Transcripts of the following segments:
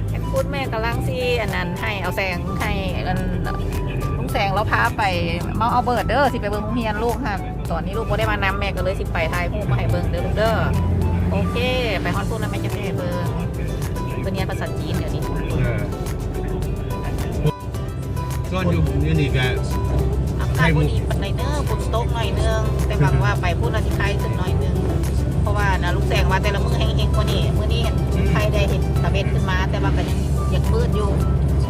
ເຫັນຄຸນແມ່ກຳລັງຊິອັນນັ້ນ ໃຫ້ເອົາແສງ ໃຫ້ອັນລຸງແສງລາວພາໄປເມົາອາວເບີດເດີ ຊິໄປເບິ່ງໂຮງຮຽນລູກຫັ້ນ. ຕອນນີ້ລູກບໍ່ໄດ້ມານຳ ແມ່ກໍເລີຍຊິໄປຖ່າຍຮູບມາໃຫ້ເບິ່ງເດີລູກເດີ. ໂອເຄ ໄປຮອດພຸ້ນແລ້ວແມ່ຈະໃຫ້ເບິ່ງ ເພິ່ນຮຽນພາສາຈີນດຽວນີ້. ເອີ ສ່ວນຢູ່ ຢູ່ນີ້ກໍອາກາດບໍ່ດີປານໃດເດີ ຝົນຕົກໜ້ອຍໜຶ່ງ ແຕ່ຫວັງວ່າໄປພຸ້ນແລ້ວຊິໄຄຂຶ້ນໜ້ອຍໜຶ່ງ ເພາະວ່ານະ ລຸງແສງວ່າແຕ່ລະມື້ແຮງໆກວ່ານີ້. ມື້ນີ້ເຫັນ ອືມ ໄຄໄດ້ເຫັນຕາເວັນຂຶ້ນມາ ແຕ່ວ່າກໍຍັງຢາກມືດຢູ່.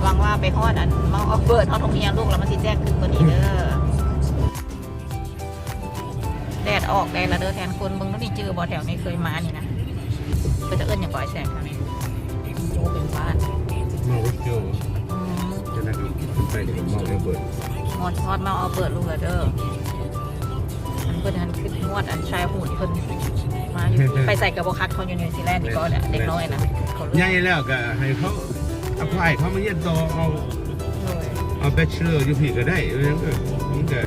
ຫວັງວ່າໄປຮອດອັນເມົາອາວເບີດ ຮອດໂຮງຮຽນລູກແລ້ວມັນຊິແຈ້ງຂຶ້ນກວ່ານີ້ເດີ. ແດດອອກແດ່ລະເດີແທນຄົນ. ເບິ່ງດູນີ້ ຈື່ບໍ່ ແຖວນີ້ເຄີຍມານີ້ນະ. ເຂົາເຈົ້າເອີ້ນຫຍັງເກາະ ໄອ້ແສງ ແຖວນີ້? ໂອ້ ເປັນບ້ານ ເມົາລົດເກີວ. ອືມ ຈາກນັ້ນກໍຂຶ້ນໄປກໍເມົາອາວເບີດ. ຮອດ ຮອດເມົາອາວເບີດລູກລະເດີ. ເພິ່ນຫັ້ນຄິດຮອດອັນຊາຍຫູດເພິ່ນມາຢູ່ ໄປໃສກໍບໍ່ຄັດເຂົາຢູ່ນິວຊີແລນນີ້. ກໍເດັກນ້ອຍນະ ໃຫຍ່ແລ້ວກໍໃຫ້ເຂົາ apply ເຂົ້າມາຮຽນຕໍ່ ເອົາ ໂດຍ ເອົາ bachelor ຢູ່ພີ້ກໍໄດ້. ເອີ ມັນກໍ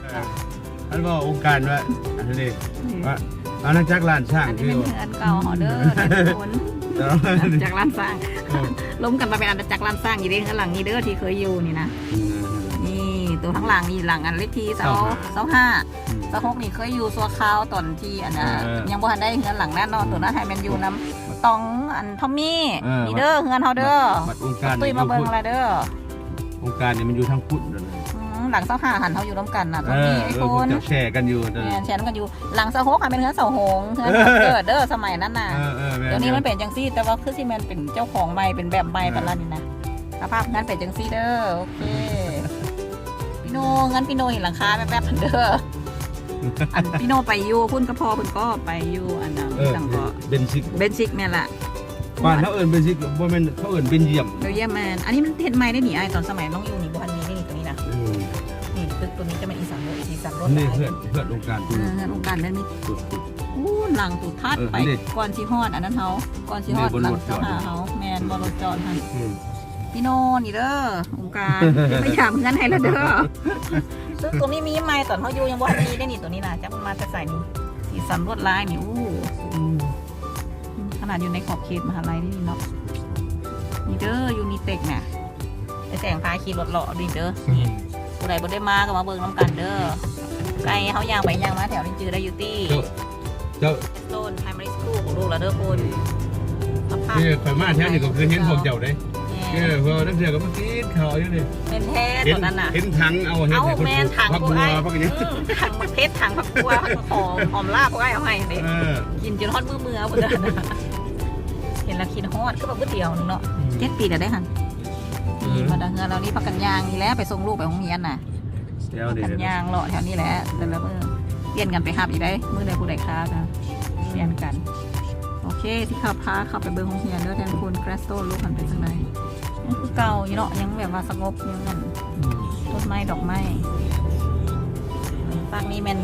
ອັນວ່າອົງການວ່າ ອັນນີ້ ອືມ ວ່າອານາຈັກລ້ານຊ້າງ. ອັນນີ້ແມ່ນເຮືອນເກົ່າເຮົາເດີທຸກຄົນ ອານາຈັກລ້ານຊ້າງ. ເອີ ລົມກັນວ່າເປັນອານາຈັກລ້ານຊ້າງ ນີ້ເດ້ ເຮືອນຫຼັງນີ້ເດີ ທີ່ເຄີຍຢູ່ນີ້ນະ. ອືມ ນີ້ ໂຕທາງຫຼັງນີ້ ຫຼັງອັນເລກທີຊາວຫ້າ ຊາວຫ້າ ອືມ ຊາວຫົກນີ້ເຄີຍຢູ່ຊົ່ວຄາວ ຕອນທີ່ອັນນ່າ ເອີ ຍັງບໍ່ທັນໄດ້ເຮືອນຫຼັງນັ້ນເນາະ. ອືມ ໂຕນັ້ນໃຫ້ແມ່ນຢູ່ນຳ ອືມ ຕອງ ອັນ ທອມມີ້ ເອີ ນີ້ເດີ ເຮືອນເຮົາເດີ. ບັດອົງການ ຕຸ້ຍມາເບິ່ງລະເດີ. ອົງການນີ້ມັນຢູ່ທາງພຸ້ນ. ອືມ ຫຼັງຊາວຫ້າຫັ້ນເຮົາຢູ່ນຳກັນນະ ເອີ ມີໄອ້ຄົນ ເອີ ພວກເຈົ້າແຊກັນຢູ່. ແມ່ນ ແຊນຳກັນຢູ່. ຫຼັງຊາວຫົກຫັ້ນແມ່ນເຮືອນສາວຫົງ ເຮືອນເກີດເດີ ສະໄໝນັ້ນນະ. ເອີ ເອີ ແມ່ນ ດຽວນີ້ມັນເປັນຈັ່ງຊີ້ ແຕ່ວ່າຄືຊິແມ່ນເປັນເຈົ້າຂອງໃໝ່ ເປັນແບບໃໝ່ ເອີ ໄປລະນີ້ນະ. ສະພາບເຮືອນເປັນຈັ່ງຊີ້ເດີ. ໂອເຄ ປີໂນ ເຮືອນປີໂນເຫັນຫຼັງຄາແວບໆຫັ້ນເດີ. ອັນ ພີ່ໂນໄປຢູ່ພຸ້ນກັບພໍ່ເພິ່ນ ກໍໄປຢູ່ອັນນັ້ນ ເອີ ຫຍັງເກາະ ເບນຊິກ ເບນຊິກ ແມ່ນລະ. ບ້ານເຮົາເອີ້ນເບນຊິກ ບໍ່ແມ່ນ ເຂົາເອີ້ນເບນຢ້ຽມ. ເບນຢ້ຽມ ແມ່ນ. ອັນນີ້ມັນເຮັດໃໝ່ໄດ້ນີ້ອ້າຍ ຕອນສະໄໝນ້ອງຢູ່ນີ້ບໍ່ທັນມີເດ້ນີ້ ຕົວນີ້ນະ. ອືມ ນີ້ຕຶກຕົວນີ້ຈະແມ່ນອີສານໂລດ ອີສານໂລດ. ນີ້ເຮືອນ ເຮືອນອົງການ ເອີ ເຮືອນອົງການແມ່ນມີ ໂອ້ ຫຼັງສຸດທ້າຍໄປ ເອີ ນີ້ ກ່ອນຊິຮອດອັນນັ້ນເຮົາ ກ່ອນຊິຮອດຫຼັງຊາວຫ້າເຮົາ. ແມ່ນ ບໍ່ລົດຈອດຫັ້ນ. ອືມ ພີ່ໂນນີ້ເດີ ອົງການ ໄປຢາມເຮືອນໃຫ້ລະເດີ. ເຊິ່ງຕົວນີ້ມີໃໝ່ ຕອນເຮົາຢູ່ຍັງບໍ່ທັນມີເດ້ນີ້ ຕົວນີ້ນະ. ຈັກມັນມາແຕ່ໃສນີ້ ສີສັນລວດລາຍນີ້. ໂອ້ ຂະໜາດຢູ່ໃນຂອບເຂດມະຫາໄລນີ້ເນາະ. ນີ້ເດີ ຢູນິເຕັກນະ ໄອ້ແສງພາຂີ່ລົດເລາະນີ້ເດີ. ອືມ ຜູ້ໃດບໍ່ໄດ້ມາກໍມາເບິ່ງນຳກັນເດີ. ໄກ ເຮົາຍ່າງໄປຍ່າງມາແຖວນີ້ຈື່ໄດ້ຢູ່ຕິ. ເຈົ້າ ເຈົ້າ Stone Primary School ຂອງລູກລະເດີພຸ້ນ. ອືມ ສະພາບ ນີ້ຂ້ອຍມາແຖວນີ້ກໍຄືເຫັນພວກເຈົ້າເດ້. ແມ່ນ ເອີ ເພາະວ່າລາງເທື່ອກໍມາກິນເຂົ້າຢູ່ນີ້. ແມ່ນແທ້ ເຫັນ ຕອນນັ້ນນະ ເຫັນຖັງເອົາ ເອົາ ເຫັນ ແມ່ນ ຖັງພວກອ້າຍ ຜັກບົວ ຜັກຫຍັງ ອືມ ຖັງໝາກເຜັດ ຖັງຜັກບົວ ຜັກຫອມ ຫອມລາບພວກອ້າຍເອົາໃຫ້ເດ້. ເອີ ກິນຈົນຮອດມື້ເມືອພຸ້ນເດີ. ເຫັນແລ້ວຄິດຮອດ ຄືວ່າມື້ດຽວໜຶ່ງເນາະ. ອືມ ເຈັດປີແລ້ວເດ້ຫັ້ນ. ເອີ ມາດາເຮືອນເຮົານີ້ພາກັນຍ່າງນີ້ແຫຼະ ໄປສົ່ງລູກໄປໂຮງຮຽນນະ. ພາກັນຍ່າງເລາະແຖວນີ້ແຫຼະ ແຕ່ລະມື້ ປ່ຽນກັນໄປຮັບອີກເດ້. ມື້ໃດຜູ້ໃດຄາກໍປ່ຽນກັນ. ໂອເຄ ຊິເຂົ້າ ພາເຂົ້າໄປເບິ່ງໂຮງຮຽນເດີ ແທນຄຸນ Gladstone ລູກຫັ້ນເປັນຈັ່ງໃດ. ຍັງຄືເກົ່າຢູ່ເນາະ ຍັງແບບວ່າສະຫງົບ ຍັງນັ້ນ. ອືມ ຕົ້ນໄມ້ດອກໄມ້. ພາກນີ້ແມ່ນ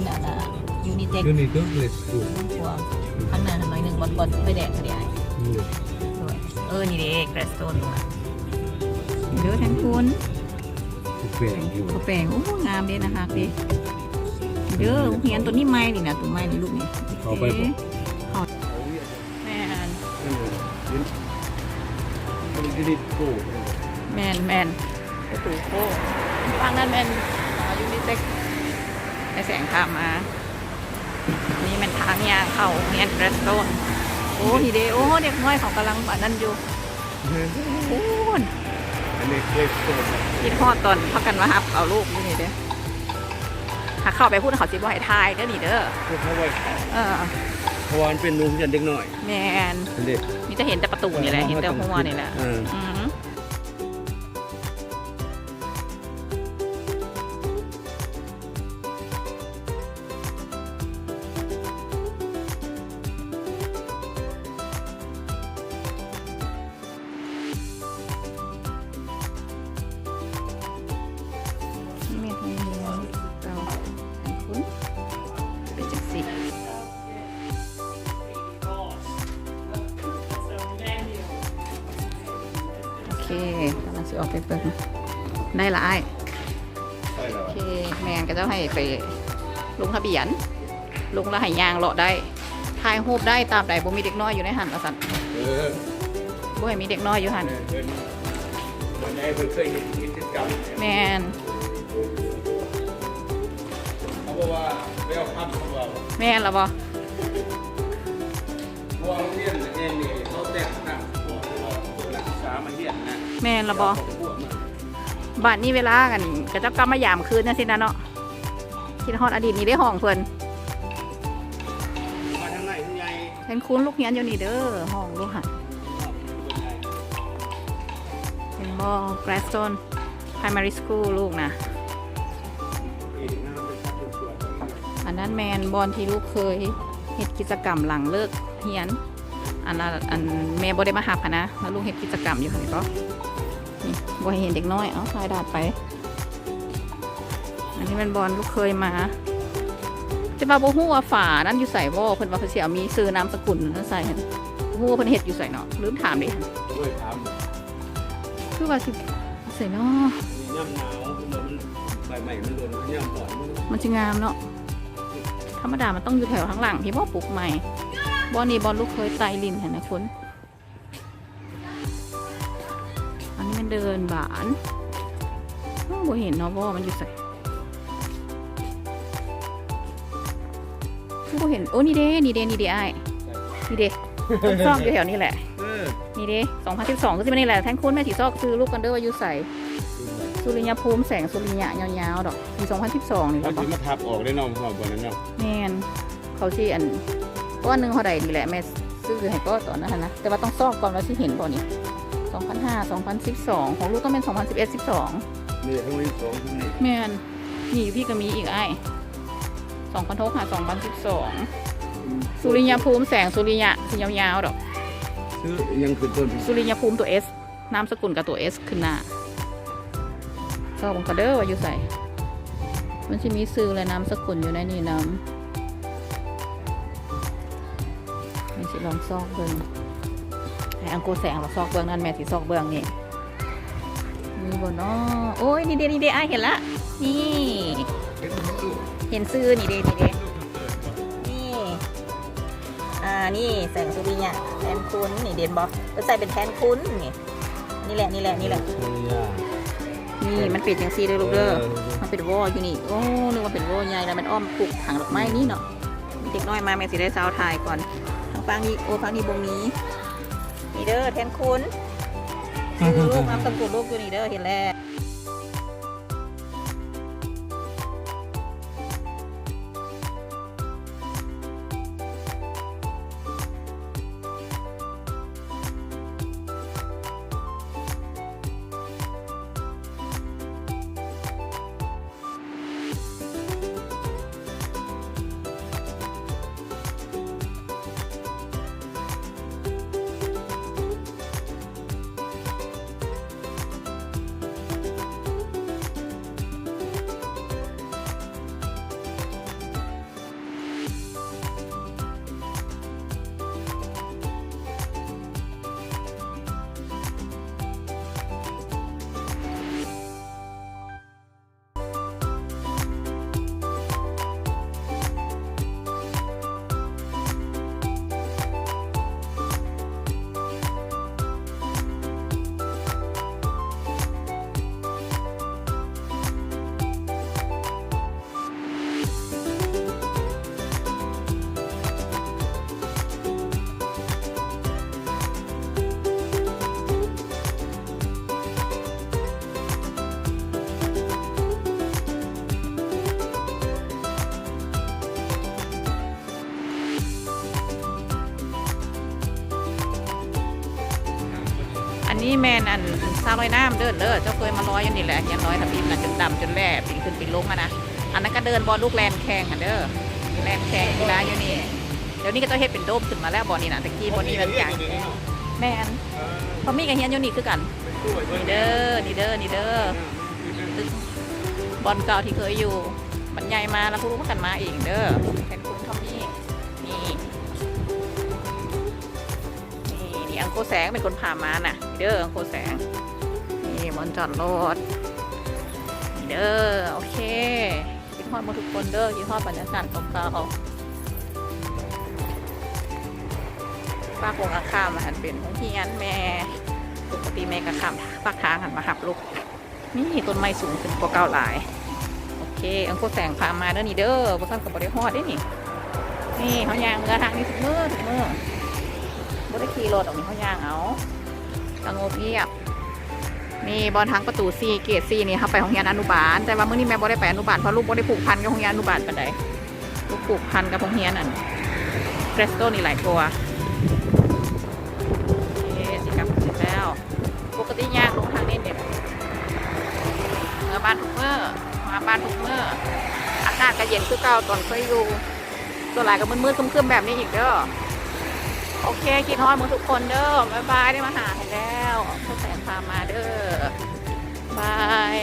Unitek Unitek School ຄວາມ ອືມ ຂ້າງໜ້າໜ້ອຍໜຶ່ງ ບ່ອນ ບ່ອນໄຟແດງເດ້ອ້າຍ. ອືມ ໂດຍ ເອີ ນີ້ເດ້ Gladstone ນີ້ເດີ ແທນຄຸນ. ແປງຢູ່ ເຂົາແປງ. ໂອ້ ງາມເດ້ ໜ້າຮັກເດ້. ເດີ ໂຮງຮຽນຕົວນີ້ໃໝ່ນີ້ນະ ຕົວໃໝ່ນີ້ລູກນີ້. ເຂົ້າໄປບໍ່? ເອີ ເຂົ້າ ແມ່ນ ເອີ ຢູ່ນີ້ໂກ ແມ່ນໆ ປະຕູໂກ. ຝັ່ງນັ້ນແມ່ນ ອາ Unitek ໄດ້ແສງພາບມາ. ນີ້ແມ່ນທາງຍ່າງເຂົ້າໂຮງຮຽນ Gladstone. ໂອ້ ນີ້ເດ້ ໂອ້ ເດັກນ້ອຍເຂົາກຳລັງອັນນັ້ນຢູ່. ພຸ້ນ ອັນນີ້ Gladstone ນະ. ຄິດຮອດຕອນພາກັນມາຮັບເອົາລູກຢູ່ນີ້ເດ້. ຖ້າເຂົ້າໄປພຸ້ນເຂົາຊິບໍ່ໃຫ້ຖ່າຍເດີນີ້ເດີ. ເອີ ເພາະວ່າມັນເປັນໂຮງຮຽນເດັກນ້ອຍ. ແມ່ນ ເຫັນເດ້ ມີແຕ່ເຫັນແຕ່ປະຕູນີ້ແຫຼະ ເອີ ເຫັນແຕ່ຫົວນີ້ແຫຼະ. ເອີ ອືມ. ນີ້ແມ່ນໂຮງຮຽນເກົ່າຂອງຄຸນ ເປັນຈັ່ງຊີ້. ໂອເຄ ກຳລັງຊິອອກໄປເບິ່ງ. ໄດ້ລະອ້າຍ. ໂອເຄ ແມ່ນ ເຂົາເຈົ້າໃຫ້ໄປລົງທະບຽນ ລົງແລ້ວໃຫ້ຍ່າງເລາະໄດ້ ຖ່າຍຮູບໄດ້ ຕາມໃດບໍ່ມີເດັກນ້ອຍຢູ່ໃນຫັ້ນວ່າຊັ້ນ. ເອີ ບໍ່ໃຫ້ມີເດັກນ້ອຍຢູ່ຫັ້ນ. ເອີ ເພິ່ນ ເພິ່ນໃຫ້ ເພິ່ນເຄີຍເຮັດກິດຈະກຳ. ແມ່ນ. ເຂົາບອກວ່າແວວຄຳຂອງເຮົາ. ແມ່ນລະບໍ່? ເພາະວ່າໂຮງຮຽນແຫ່ງນີ້ເຂົາແຕ່ງຕັ້ງພວກ ພວກນັກສຶກສາມາຮຽນນະ. ແມ່ນລະບໍ່? ບາດນີ້ເວລາກັນ ເຂົາເຈົ້າກັບມາຢາມຄືນຈັ່ງຊີ້ນະເນາະ. ຄິດຮອດອະດີດ. ນີ້ເດ້ຫ້ອງເພິ່ນ. ມາທາງໃນຜູ້ໃຫຍ່. ເຫັນຄຸນລູກຮຽນຢູ່ນີ້ເດີ ຫ້ອງລູກຫັ້ນ. ເຫັນບໍ່? Gladstone Primary School ລູກນະ. ອັນນັ້ນແມ່ນບ່ອນທີ່ລູກເຄີຍເຮັດກິດຈະກຳຫຼັງເລີກຮຽນ. ອັນລະ ອັນແມ່ບໍ່ໄດ້ມາຮັບຫັ້ນນະ ແລ້ວລູກເຮັດກິດຈະກຳຢູ່ຫັ້ນເກາະ. ນີ້ ບໍ່ໃຫ້ເຫັນເດັກນ້ອຍ. ເອົາ ຖ່າຍດາດໄປ. ອັນນີ້ແມ່ນບ່ອນລູກເຄີຍມາ ແຕ່ວ່າບໍ່ຮູ້ວ່າຝານັ້ນຢູ່ໃສບໍ່. ເພິ່ນວ່າເພິ່ນຊິເອົາມີຊື່ນາມສະກຸນນັ້ນໃສ່ຫັ້ນ. ບໍ່ຮູ້ວ່າເພິ່ນເຮັດຢູ່ໃສເນາະ ລືມຖາມເດ້. ບໍ່ໄດ້ຖາມ. ຄືວ່າຊິໃສເນາະ? ຍາມໜາວ ເພາະວ່າມັນ ໃບໄມ້ມັນຫຼົ່ນ ຍາມຮ້ອນມັນ ມັນຊິງາມເນາະ. ທຳມະດາມັນຕ້ອງຢູ່ແຖວທາງຫຼັງພີ້ບໍ່ ປຸກໃໝ່. ບ່ອນນີ້ບ່ອນລູກເຄີຍໄຕ່ຫຼິ້ນຫັ້ນນະຄົນ. ອັນນີ້ແມ່ນເດີ່ນບານ. ໂອ້ ບໍ່ເຫັນເນາະ ບໍ່ ມັນຢູ່ໃສ? ຄືບໍ່ເຫັນ? ໂອ້ ນີ້ເດ້ ນີ້ເດ້ ນີ້ເດ້ອ້າຍ ນີ້ເດ້. ຕ້ອງຊອກຢູ່ແຖວນີ້ແຫຼະ. ເອີ ນີ້ເດ້ ສອງພັນສິບສອງ ຄືຊິແມ່ນນີ້ແຫຼະ. ແທ່ນຄູນ ແມ່ຊິຊອກຊື່ລູກກ່ອນເດີວ່າຢູ່ໃສ. ສຸລິຍະພູມ ແສງສຸລິຍະຍາວໆດອກ ປີສອງພັນສິບສອງນີ້. ເຂົາຊິມາທັບອອກເດ້ເນາະ ເພາະວ່າບ່ອນນັ້ນເນາະ. ແມ່ນ. ເຂົາຊິອັນ ກ້ອນໜຶ່ງເທົ່າໃດນີ້ແຫຼະ ແມ່ຊື້ໃຫ້ກໍຕອນນັ້ນຫັ້ນນະ. ແຕ່ວ່າຕ້ອງຊອກກ່ອນວ່າຊິເຫັນບໍ່ນີ້. ສອງພັນຫ້າ ສອງພັນສິບສອງ ຂອງລູກຕ້ອງແມ່ນສອງພັນສິບເອັດ ສິບສອງ. ນີ້ ທັງນີ້ສອງ ທັງນີ້. ແມ່ນ. ນີ້ຢູ່ພີ້ກໍມີອີກອ້າຍ ສອງພັນຫົກຫາສອງພັນສິບສອງ. ອືມ ສຸລິຍະພູມ ແສງສຸລິຍະ ຊິຍາວໆດອກ. ຊື່ຫຍັງຂຶ້ນຕົ້ນ? ສຸລິຍະພູມ ຕົວ S ນາມສະກຸນກັບຕົວ S ຂຶ້ນໜ້າ. ຊອກເບິ່ງກ່ອນເດີວ່າຢູ່ໃສ. ມັນຊິມີຊື່ ແລະ ນາມສະກຸນຢູ່ໃນນີ້ນຳ. ແມ່ຊິລອງຊອກເບິ່ງ. ໃຫ້ອັງໂກແສງລາວຊອກເບື້ອງນັ້ນ ແມ່ຊິຊອກເບື້ອງນີ້. ມີບໍ່ເນາະ? ໂອ້ຍ ນີ້ເດ້ ນີ້ເດ້ ອ້າຍເຫັນລະ. ນີ້ ເຫັນຊື່ ນີ້ເດ້ ນີ້ເດ້ ນີ້. ອ່າ ນີ້ແສງສຸລິຍະ ແທ່ນຄູນ ນີ້ເດັ່ນບໍ່? ເພິ່ນໃສ່ເປັນແທ່ນຄູນນີ້. ນີ້ແຫຼະ ນີ້ແຫຼະ ນີ້ແຫຼະ. ນີ້ມັນເປັນຈັ່ງຊີ້ເດີລູກເດີ. ເອີ ມັນເປັນວໍຢູ່ນີ້. ໂອ້ ນຶກວ່າເປັນວໍໃຫຍ່ ແລ້ວມັນອ້ອມປຸກຖັງດອກໄມ້ນີ້ເນາະ. ເດັກນ້ອຍມາ ແມ່ຊິໄດ້ຊາວຖ່າຍກ່ອນ. ທາງຝັ່ງນີ້ ໂອ້ ຝັ່ງນີ້ບໍ່ມີ. ນີ້ເດີ ແທ່ນຄູນ. ຊື່ລູກ ນາມສະກຸນລູກຢູ່ນີ້ເດີ ເຫັນແລ້ວ. ອັນນີ້ແມ່ນອັນສະລອຍນ້ຳເດີ ເດີ ເຈົ້າເຄີຍມາລອຍຢູ່ນີ້ແຫຼະ ຮຽນລອຍທຳອິດນະ ຈົນດຳຈົນແຫຼ້ ປີນຂຶ້ນປີນລົງຫັ້ນນະ. ອັນນັ້ນກະເດີ່ນບ່ອນລູກແລ່ນແຂ່ງຫັ້ນເດີ ແລ່ນແຂ່ງກິລາຢູ່ນີ້. ດຽວນີ້ເຂົາເຈົ້າເຮັດເປັນໂດມຂຶ້ນມາແລ້ວ ບ່ອນນີ້ນະ ແຕ່ກີ້ບ່ອນນີ້ແມ່ນກາງ. ແມ່ນ ທອມມີກະຮຽນຢູ່ນີ້ຄືກັນ. ນີ້ເດີ ນີ້ເດີ ນີ້ເດີ ຕຶກບ່ອນເກົ່າທີ່ເຄີຍຢູ່ ບັດໃຫຍ່ມາລະພວກລູກພາກັນມາເອງເດີ ແທນຄຸນທອມມີ. ນີ້ ນີ້ ນີ້ອັງໂກແສງເປັນຄົນພາມານະ ເດີ ອັງໂກແສງ. ນີ້ບ່ອນຈອດລົດ ນີ້ເດີ. ໂອເຄ ຄິດຮອດໝົດທຸກຄົນເດີ ຄິດຮອດບັນຍາກາດເກົ່າໆ. ຟາກກົງກັນຂ້າມຫັ້ນເປັນໂຮງຮຽນແມ່ ປົກກະຕິແມ່ກໍຂ້າມຟາກທາງຫັ້ນມາຮັບລູກ. ນີ້ຕົ້ນໄມ້ສູງຂຶ້ນກວ່າເກົ່າຫຼາຍ. ໂອເຄ ອັງໂຄແສງພາມາເດີນີ້ເດີ ບໍ່ຊັ້ນກໍບໍ່ໄດ້ຮອດເດ້ນີ້. ນີ້ເຮົາຍ່າງເມືອທາງນີ້ທຸກມື້ ທຸກມື້ ບໍ່ໄດ້ຂີ່ລົດດອກນີ້ ເຮົາຍ່າງເອົາ ສະຫງົບງຽບ. ນີ້ບ່ອນທາງປະຕູສີ່ ເກດສີ່ນີ້ ເຮົາໄປໂຮງຮຽນອະນຸບານ ແຕ່ວ່າມື້ນີ້ແມ່ບໍ່ໄດ້ໄປອະນຸບານ ເພາະລູກບໍ່ໄດ້ຜູກພັນກັບໂຮງຮຽນອະນຸບານປານໃດ. ລູກຜູກພັນກັບໂຮງຮຽນອັນ Crystal ນີ້ຫຼາຍກວ່າ. ເອ ຊິກັບຄືນແລ້ວ. ປົກກະຕິຍ່າງລົງທາງນີ້ເດ້ ເມືອບ້ານທຸກມື້ ມາບ້ານທຸກມື້. ອາກາດກໍເຢັນຄືເກົ່າຕອນເຄີຍຢູ່. ສ່ວນຫຼາຍກໍມືດໆຄຶ້ມໆແບບນີ້ອີກເດີ. ໂອເຄ ຄິດຮອດໝົດທຸກຄົນເດີ. ບາຍບາຍ ໄດ້ມາຫາໃຫ້ແລ້ວ. ໂຄແສງພາມາເດີ. ບາຍ.